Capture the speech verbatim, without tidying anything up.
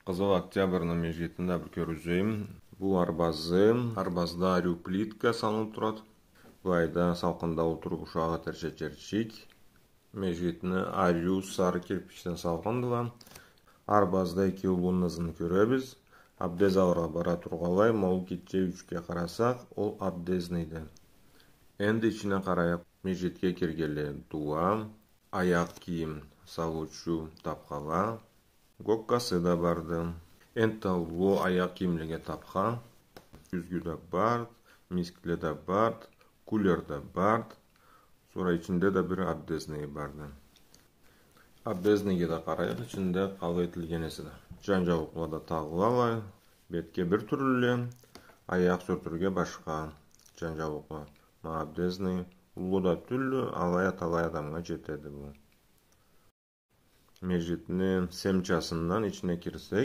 Къызыл Октябрны межгитин да бир кёргюзейим. Бу арбазы, арбазда ариу плитка салынып турады. Былайда салкъында олтуруп ушагъа терчетерчик. Межгитни ариу сары кирпичден салгъандыла. Арбазда эки уллу нызны кёребиз. Абдез алыргъа бара тургъанлай, ма ол гитче юйчюкге къарасакъ, ол абдезныйды. Энди ичине къарайыкъ. Межгитге киргенлей дуа, аякъ кийим салыучу тапхала, гоккасы да барды. Энтта уллу аякъ кийимлеге тапха, юзгю да барды, мискле да барды, кулер да барды. Сора ичинде да бир абдезныйы барды. Абдезныйге да къарайыкъ, ичинде къалай этилген эсе да. Джанджаулукъла да тагъылала, бетге бир тюрлюле, аякъ сюртюрге башха джанджаулукъла. Ма абдезный уллу да тюллю, алай а талай адамгъа джетеди бу. Межгитни семчасындан ичине кирсек,